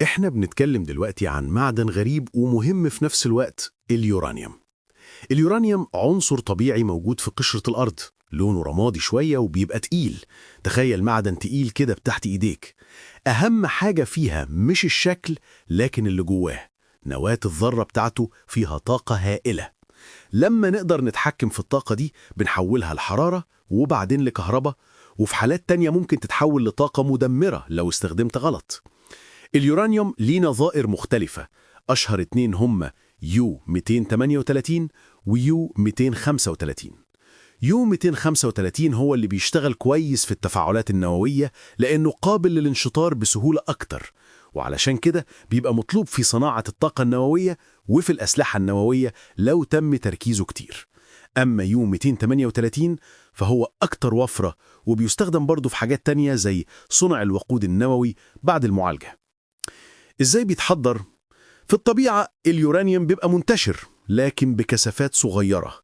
احنا بنتكلم دلوقتي عن معدن غريب ومهم في نفس الوقت، اليورانيوم. اليورانيوم عنصر طبيعي موجود في قشرة الأرض، لونه رمادي شوية وبيبقى تقيل. تخيل معدن تقيل كده بتحت إيديك. أهم حاجة فيها مش الشكل لكن اللي جواه، نواة الذرة بتاعته فيها طاقة هائلة. لما نقدر نتحكم في الطاقة دي بنحولها لحرارة وبعدين لكهرباء، وفي حالات تانية ممكن تتحول لطاقة مدمرة لو استخدمت غلط. اليورانيوم ليه نظائر مختلفة، أشهر اتنين هم يو 238 ويو 235. يو 235 هو اللي بيشتغل كويس في التفاعلات النووية لأنه قابل للانشطار بسهولة أكتر، وعلشان كده بيبقى مطلوب في صناعة الطاقة النووية وفي الأسلحة النووية لو تم تركيزه كتير. أما يو 238 فهو أكتر وفرة، وبيستخدم برضه في حاجات تانية زي صنع الوقود النووي بعد المعالجة. إزاي بيتحضر؟ في الطبيعة اليورانيوم بيبقى منتشر لكن بكثافات صغيرة.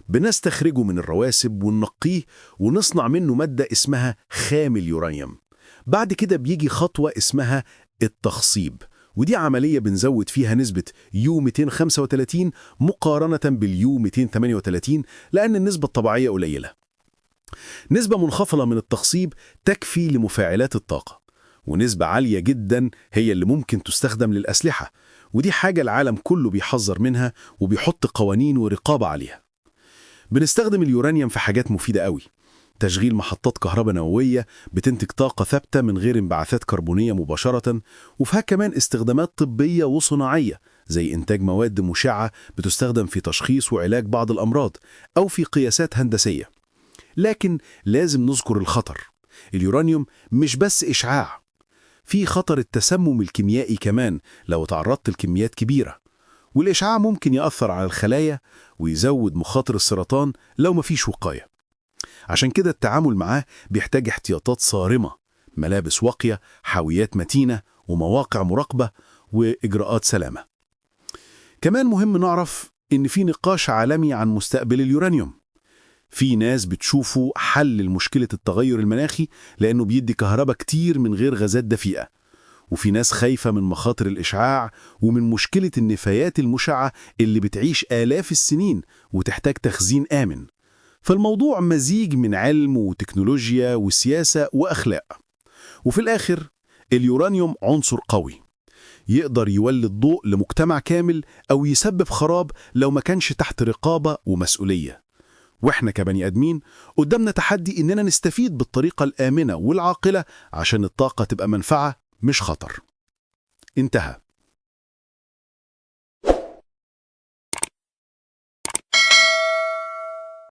بنستخرجه من الرواسب وننقيه ونصنع منه مادة اسمها خام اليورانيوم. بعد كده بيجي خطوة اسمها التخصيب، ودي عملية بنزود فيها نسبة يو 235 مقارنة باليو 238 لأن النسبة الطبيعية قليلة. نسبة منخفضة من التخصيب تكفي لمفاعلات الطاقة، ونسبة عالية جدا هي اللي ممكن تستخدم للأسلحة، ودي حاجة العالم كله بيحذر منها وبيحط قوانين ورقابة عليها. بنستخدم اليورانيوم في حاجات مفيدة قوي، تشغيل محطات كهرباء نووية بتنتج طاقة ثابتة من غير انبعاثات كربونية مباشرة، وفيها كمان استخدامات طبية وصناعية زي إنتاج مواد مشعة بتستخدم في تشخيص وعلاج بعض الأمراض أو في قياسات هندسية. لكن لازم نذكر الخطر. اليورانيوم مش بس إشعاع، في خطر التسمم الكيميائي كمان لو تعرضت لكميات كبيرة، والإشعاع ممكن يأثر على الخلايا ويزود مخاطر السرطان لو مفيش وقاية. عشان كده التعامل معاه بيحتاج احتياطات صارمة، ملابس واقية، حاويات متينة، ومواقع مراقبة، وإجراءات سلامة. كمان مهم نعرف إن في نقاش عالمي عن مستقبل اليورانيوم. في ناس بتشوفه حل لمشكلة التغير المناخي لأنه بيدي كهرباء كتير من غير غازات دفيئة، وفي ناس خايفة من مخاطر الإشعاع ومن مشكلة النفايات المشعة اللي بتعيش آلاف السنين وتحتاج تخزين آمن. فالموضوع مزيج من علم وتكنولوجيا وسياسة وأخلاق. وفي الآخر اليورانيوم عنصر قوي يقدر يولد ضوء لمجتمع كامل أو يسبب خراب لو ما كانش تحت رقابة ومسؤولية. وإحنا كبني آدمين قدامنا تحدي إننا نستفيد بالطريقة الآمنة والعاقلة عشان الطاقة تبقى منفعة مش خطر. انتهى.